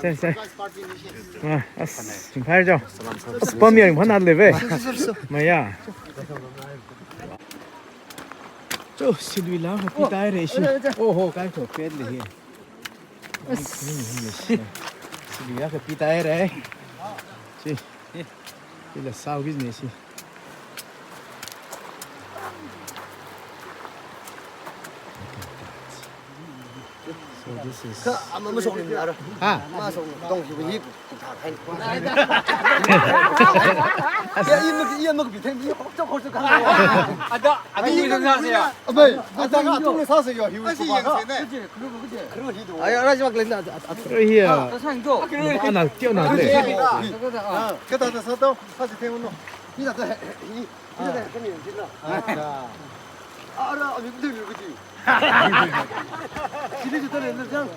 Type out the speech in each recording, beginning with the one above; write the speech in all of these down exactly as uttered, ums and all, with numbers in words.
Sir, sir. Ah, as, chingphai jo. As, pam yang mana leve. Maya. Jo, silui la kapi tai re shi. Oh, ho, kai to pet le hi. Silui la kapi tai re. Shi. Ila sao business shi. So this is Ka, ama masok ni ara. Ha. Masok ni tong hi hi. Ya, iya mak, iya mak biteng, iya kok kok kang. Ada, ada ini dah saya. Abai, ada ka tu sa se yo, hi. Asi yang sini. Ayo, ada siapa kalian ada. Ayo, iya. Ana, tiap na deh. Kita ada satu, sa se tengok no. Ini ada, ini ada kami yang sini. Acha. Ara, abi tu ni kuci. Sini kita ni nak jang.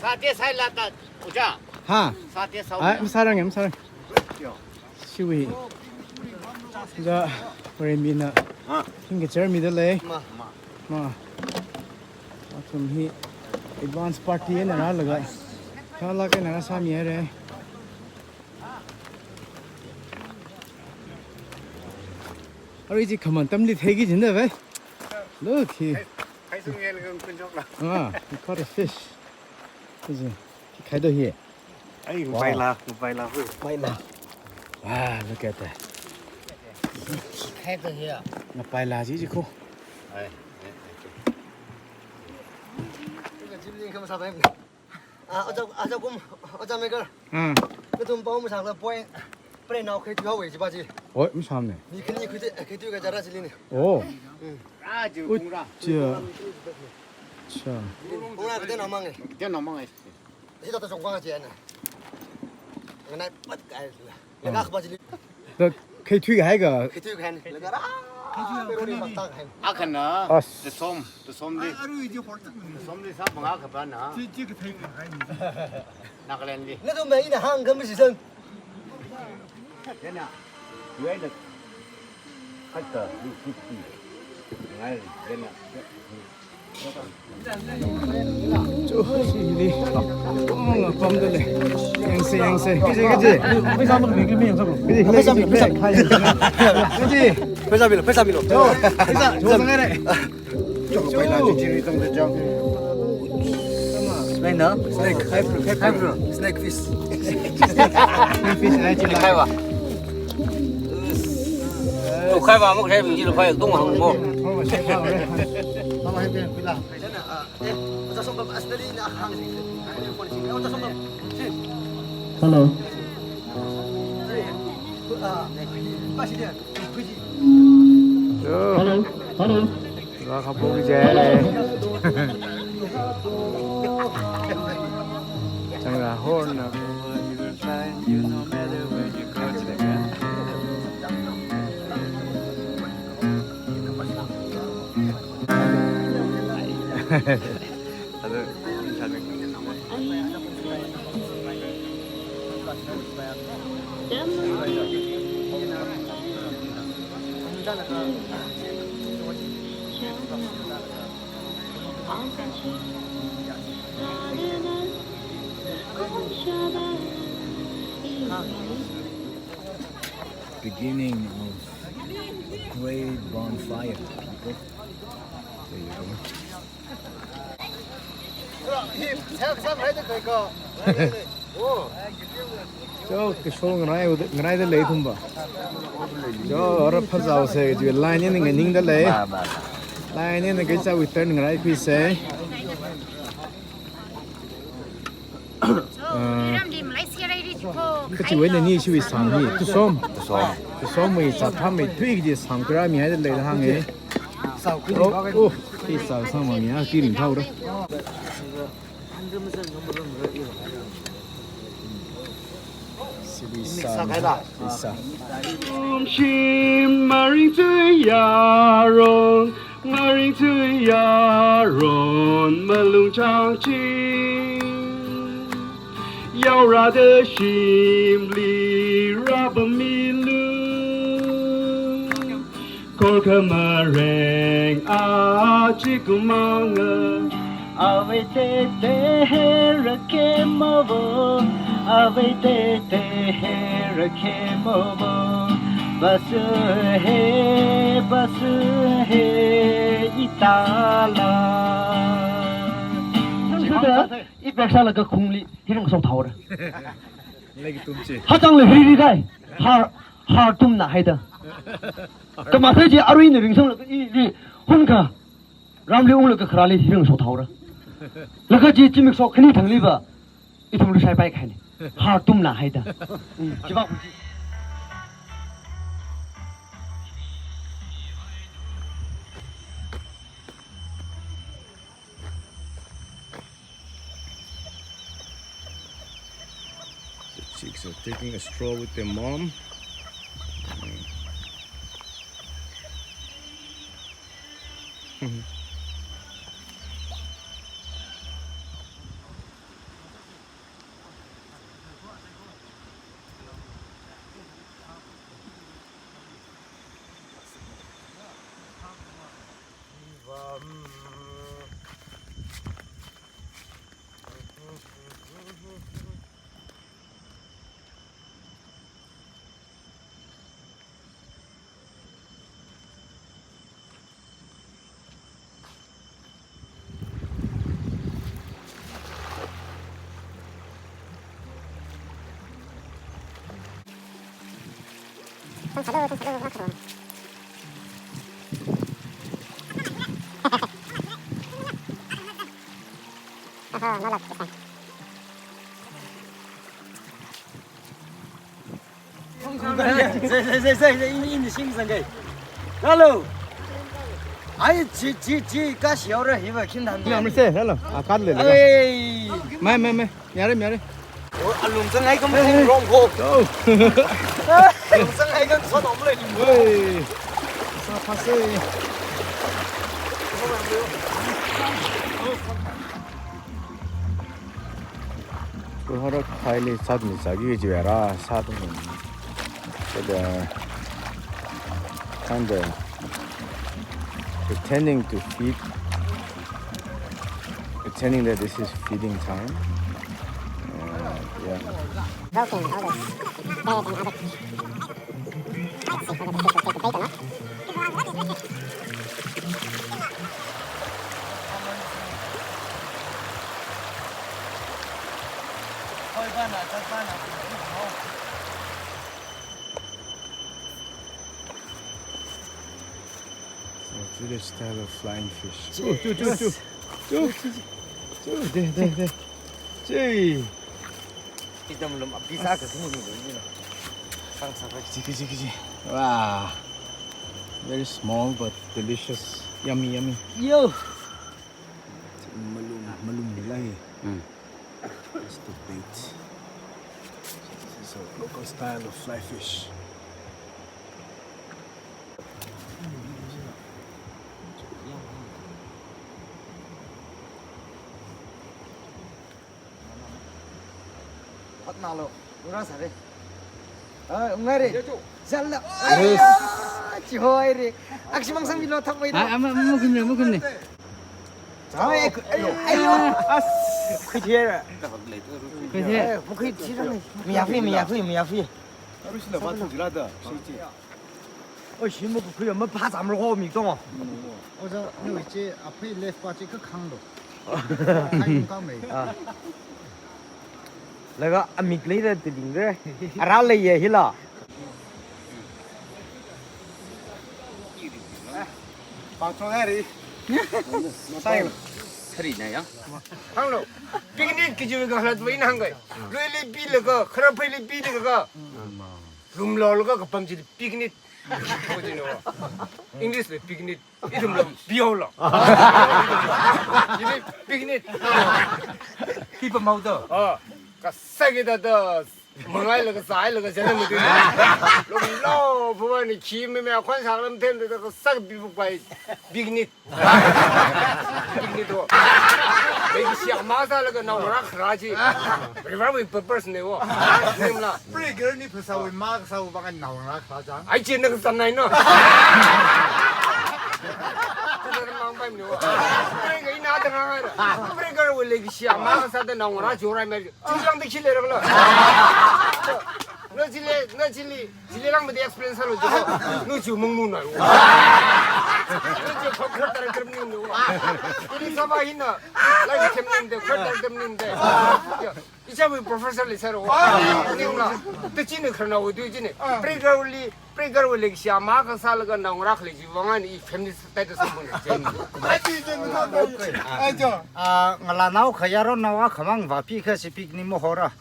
Sate sai lata, uja. Ha. Sate sau. Ai, masārang, masārang. Yo. Siwi. Ja, Remi na. Ha. Hingga chair mi da lei. Ma. Ma. Athum hi advance party na ra laga. Kala ke na ra sami re. Arui chi khaman tamli theiki jin da ve. Look here. Khai, khai sung yel kang kun jok la. Ah, we caught a fish. This is, khai do here. Ai, wow. Pai la, pai la, hui. Pai la. Wow, look at that. Khai do here. Na pai la ji ji ko. Ai, ai, ai. Ina jim ni kam sa bai. Ah, aja, aja kum, aja maker. Hmm. Katum pao masakla point. Pare nao khethu haowe jiba ji. Oi, masam ne. Mi khani khuite, khethu ka jara jili ne. Oh. Hmm. Ra ji kung ra. Cha. Cha. Kung ra kate na mang e. Kate na mang e. Hithāda chong kang ji ne. Nganai pat kai la. Laga khaba jili. Da khethu hai ka. Khethu hai ne. Laga ra. Khethu hai ne. Akhana. As. Tasom, tasom li. Arui ji hor tak. Tasom li sa banga khaba na. Ji, ji kathei ka hai ne. Nagaland li. Nathum ina hāng kami sisang. Dena. Wei da. Khatta, two fifty. Ngai, dena. Chu, sili. Pong, pong da lei. Yangse, yangse. Kaji, kaji. Paisa milo, paisa milo. Kaji. Paisa milo, paisa milo. Yo, paisa, jo sangai re. Chok pai la, chu chiri tang da chang. Snake, no? Snake. Hai bro, hai bro. Snake fish. Fish ai chi la. Khai ba. Tu khai ba mo khai mi lo khai dong hang mo. Hello. Hello. Hello. Ra khapok jai le. Changra horn na. Beginning of a great bonfire, people. There you go. Cho, kasho ngarai, ngarai da lei thumba. Cho, ara phazao se, ju line ni nganing da lei. Line ni ngai cha return ngarai khui se. Ah, kachi wei na ni shi wui sang hi, tusom. Tusom. Tusom wui sa tham wui tui kaji sang kura mi hai da lei da hāng e. Oh, oh, ki sa sang ma mi ha, ki ring thao da. Sibisa, Sibisa. Shim maring tui yaron, maring tui yaron, malung changching. Yaora da shimli raba milu. Korka mareng achikumanga. Avei tete hera kemavo, avei tete hera kemavo. Basu he, basu he, itala. Sangkhuda, i baksalaga khungli, hirang sok thaora. Lagi tumchi. Hachang le hiri kai, har, har tumna haida. Kamathei chi aruina ringsanglaga ili hunkha ramli unglaga kharāli hirang sok thaora. Laga chi zimiksho khani thangliva ithum lushai pai kahaina. Har tumna haida. Mm, chiva. The chicks are taking a stroll with their mom. Hello. Ai, chi, chi, chi, kashi yaora hiva khinthan. Hello, mister. Hello. Ah, card le, le. Ai. Mai, mai, mai. Yare, yare. Oh, alung sang ai kam wrong go. Go. Alung sang ai kam so normal ni. Oi. Sa phase. Kuhara khaili sat mi sagi ji vera sat mi. So they're kinda pretending to feed, pretending that this is feeding time. Uh, yeah. Broken all this. Bread and other. So, village style of flying fish. Oh, two, two, two. Two. Two, two, two. There, there, there. Gee. Kiji, kiji, kiji. Wow. Very small but delicious. Yummy, yummy. Yo. Malum, malum nilai. Mm. That's the bait. This is a local style of fly fish. Hotnalo, ura sare. Ah, ungare. Zalla. Yes. Ayya, chihoi re. Akshi mangsang bilo thak mai. Ah, ama, ama kum ne, ama kum ne. Chai, ayo, ayo. As. Khuithira. Khuithira. Eh, mukhui thira ni. Miyafi, miyafi, miyafi. Arusi la ba thang jira da. Shi chi. Oh, shi mukhui ma pha zam ro mi tong. Oja, ni chi aphei left pa chi ka khang lo. Khai kang mai. Ah. Laga amik leida tiling re. Ara leiya hila. Pangchong hai ri. Sai. Khari na ya. Hanglo. Picnic kiji ka halat wai nang kai. Lui li pi le ka, khara phai li pi le ka. Room lo ka ka pam ji picnic. English li picnic. Ithumla piolo. Ili picnic. Hi pamhaoda. Oh, kasāki da da. Mangailaga sāhailaga chānam madu. Lomlo, phuwa ni khi me me akhon sāklam them da kasā pipuk pai. Picnic. Picnic to. Legacy ama sālaga naongarā kharā chi. Revival purpose ne wo. Nemla. Preacher ni phasāwui ma kasāwui vang naongarā kharā chang. Ai chi nang samnai no. Preacher ina da ngai. Preacher wui legacy ama kasāda naongarā jorai me. Chilangda khi leiraklo. No chili, no chili, chili langmada explain sālu jo. No chi mungmu na. No chi khokra tar tar ni no. Ini sāva hina. Lai khem ni de, khokra tar tar ni de. Ya, icha wui professor li sāro. Ni la. Te chini kharna wui tu chini. Preacher li Preacher wui legacy ama kasālaga naongarā khalei chi vang ani family status sāmun. Ai, chi, chi, chi, chi. Ai, jo. Ah, ngalānao kha yaronao akhamang vāpi kha sipik ni mohora.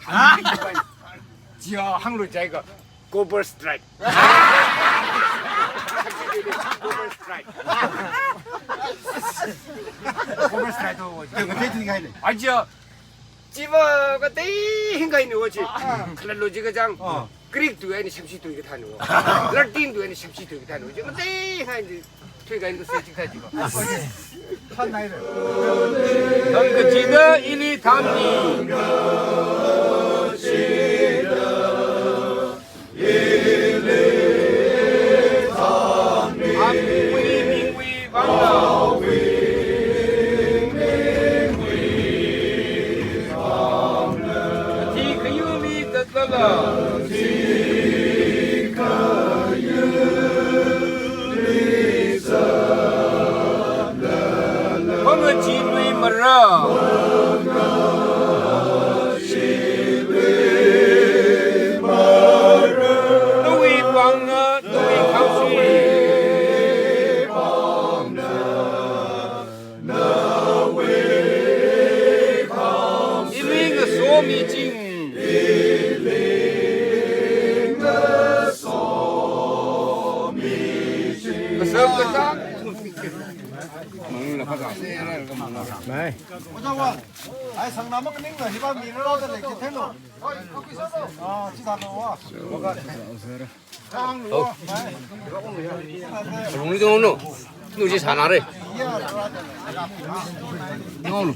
Chia hanglu jai ka. Cobra Strike. Cobra Strike. Cobra Strike to. Ai, chia. Chiva katei hingkai ni wo chi. Khala logic kachang. Ah. Greek tui eina Shamshi tui kathā ni wo. Latin tui eina Shamshi tui kathā ni wo chi. Katei hingkai ni. Tui kai ni sai chikathā chiva. Thanai re. Thangkachida ili thamni. Apongwui mingwui vangna. Kathi kayurli zatlala. Pangachee lui mara. Nawui vangna, nawui khamshi. Ili ngasomi ching. Kasā kasā. Mai. Oja wa. Ai, sangnā maningla hiva mi rāda lei kitheno. Ah, chi thālo wa. Lungli dong no. Nu chi sāna re. No, no.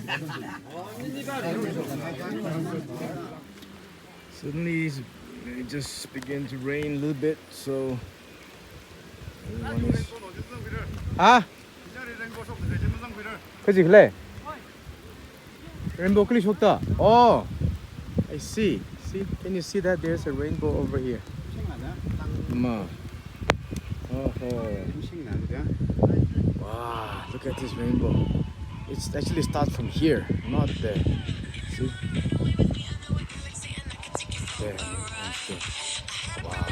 Suddenly, it's- it just began to rain a little bit, so everyone is. Ha? Kaji khala? Rainbow kali shokta? Oh, I see. See, can you see that there's a rainbow over here? Ma. Oh, oh. Wow, look at this rainbow. It's actually start from here, not there. See? There, right there. Wow.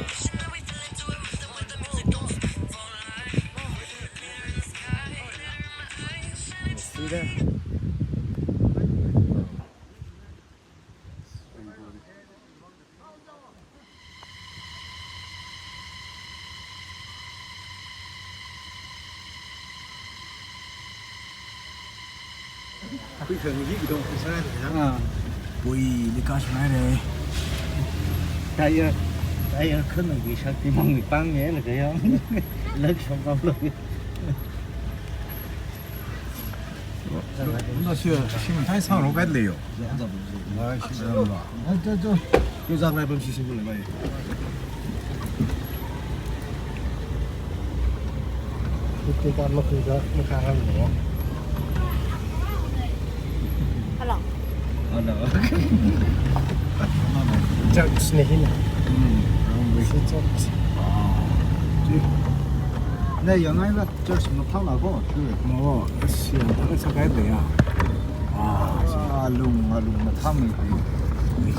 You see that? Kui khang ji kidong kusa da ya. Ah. Pui li ka shmai re. Kaya, kaya khang ji shakti mang ni pang ye la kaya. Lak shong kam lo. Nda shi, shi mun tai sang ro kai le yo. Nda shi mun ba. Ah, jo, jo. Yo zang lai bam shi shi mun le mai. Kutu ka ma kutu ka ma ka hang lo. Hello. Hello. Church ne hin. Hmm. Si church. Ah. Ji. Na yang ai la. Church mathālako, sure. No, siya, thālak sakai de ya. Ah, alung, alung mathāmei.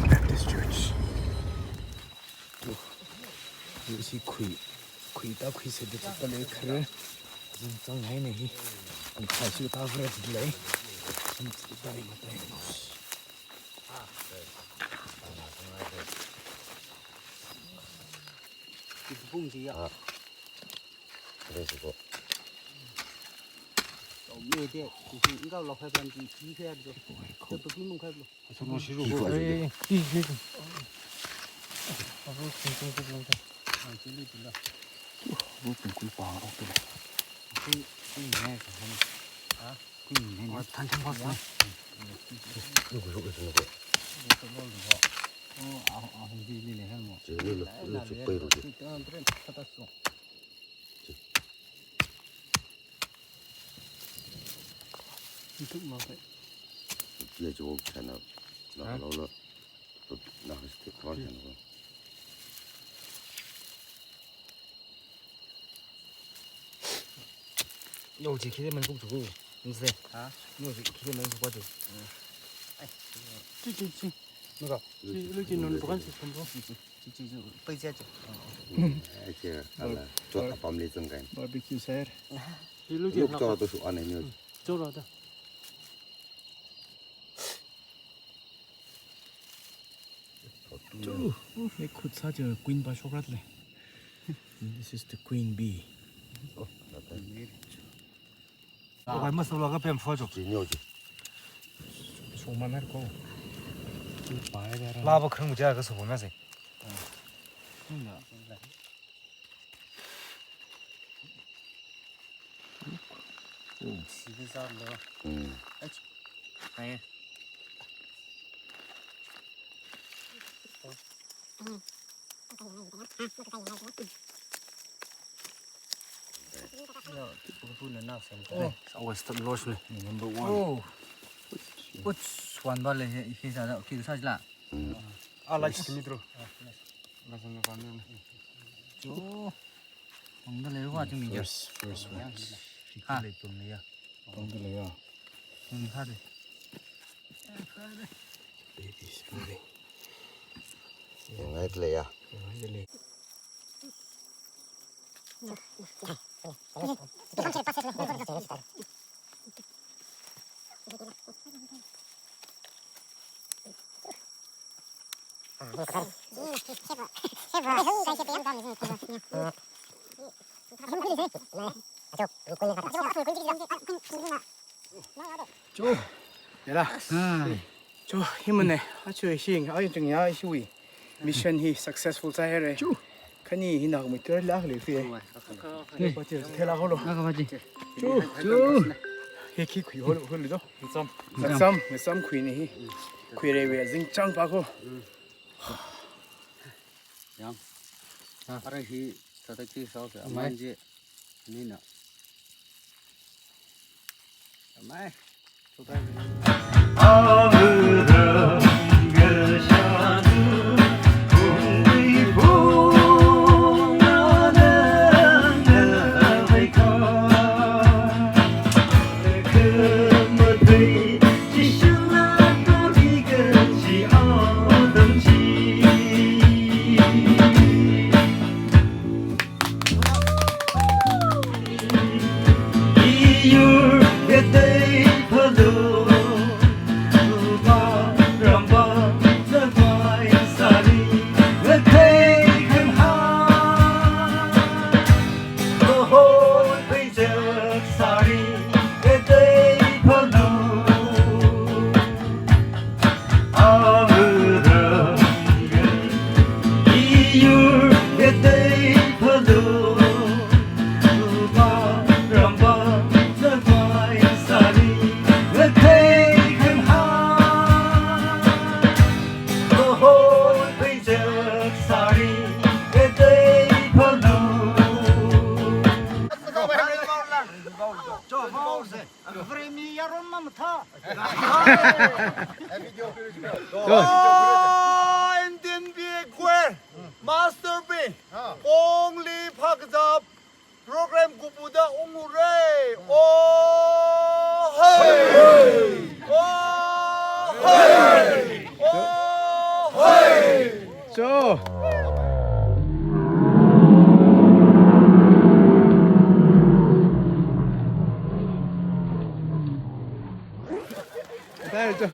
Baptist Church. Tu, tu si khui, khui ta khui se de ta le khare. Jing chang hai ne hi. Ang khai su ta khare le. Jing ta le matai. Pung ji ya. Ah. Let's go. Mide, ishi ingkao lokhai ban di, di kaya do. Tepi mungkhai lo. Asal lo shiru ko. Aro tungtungtungtungtung. Ah, chili chila. Aro tungkui pa aro tu. Kui, kui ne ka han. Ha? Kui ne ne. Than than pa sa. Lu ku lu ku lu ku. Lu ku lu ku. Oh, ah, ah, hong di ni ne han mo. Chili lo, lu ku pai lu ku. Tren kata so. Itu mau kai. Let's go, chana. La la la. Na, step one, chana. Yo, ji kile man kuk tuku. Nse. Ha? Yo, ji kile man kuk tuku. Ai. Chi, chi, chi. Naka. Chi, lu chi non bukan si pun bro. Chi, chi, chi. Pai chi, chi. Ai, chi, ala. Chot apam li zang kan. Barbecue sir. Chi lu chi. Luk naka. Chot tu su ane nyo. Chot ra da. Chu, uf, e khut sa chu queen pa shokrat le. This is the queen bee. Oh, not bad. Okai masala ka pem pho chok. Chi nyo chi. Shokman har ko. Chi pai da ra. Laba khrang muja ka sobo ma se. Sida zalo. Mm. Ach. Hai. Yo, puna na sem. Oh, it's always the lotion. Number one. Oh. Which one ba le he, he sa, he sa la. Mm. Ah, like simi tro. La sang ka ni. Jo. Tongda lei wa chumi. First, first one. Ha. Tongda lei ya. Tongda lei ya. Tong kha de. Baby is moving. Ngai lei ya. Ngai lei. Cho. Yala. Cho, himane. Achu hing, ayu ching ya hiwui. Mission hi successful sāhaire. Chu. Khani hina kami tur la le fi. Ni pati thela holo. Chu. Chu. He khi khui holo holo do. Sam. Sam, sam khui ni hi. Khuire we zingchang pa ko. Yam. Ara hi satakti sauce. Aman je. Nina. Amai. Vremi yaron mamtha. Ah, Indian B A choir, Master B, Kongli Phakzap, program kupuda ungure. Oh, hey! Oh, hey! Oh, hey! Cho.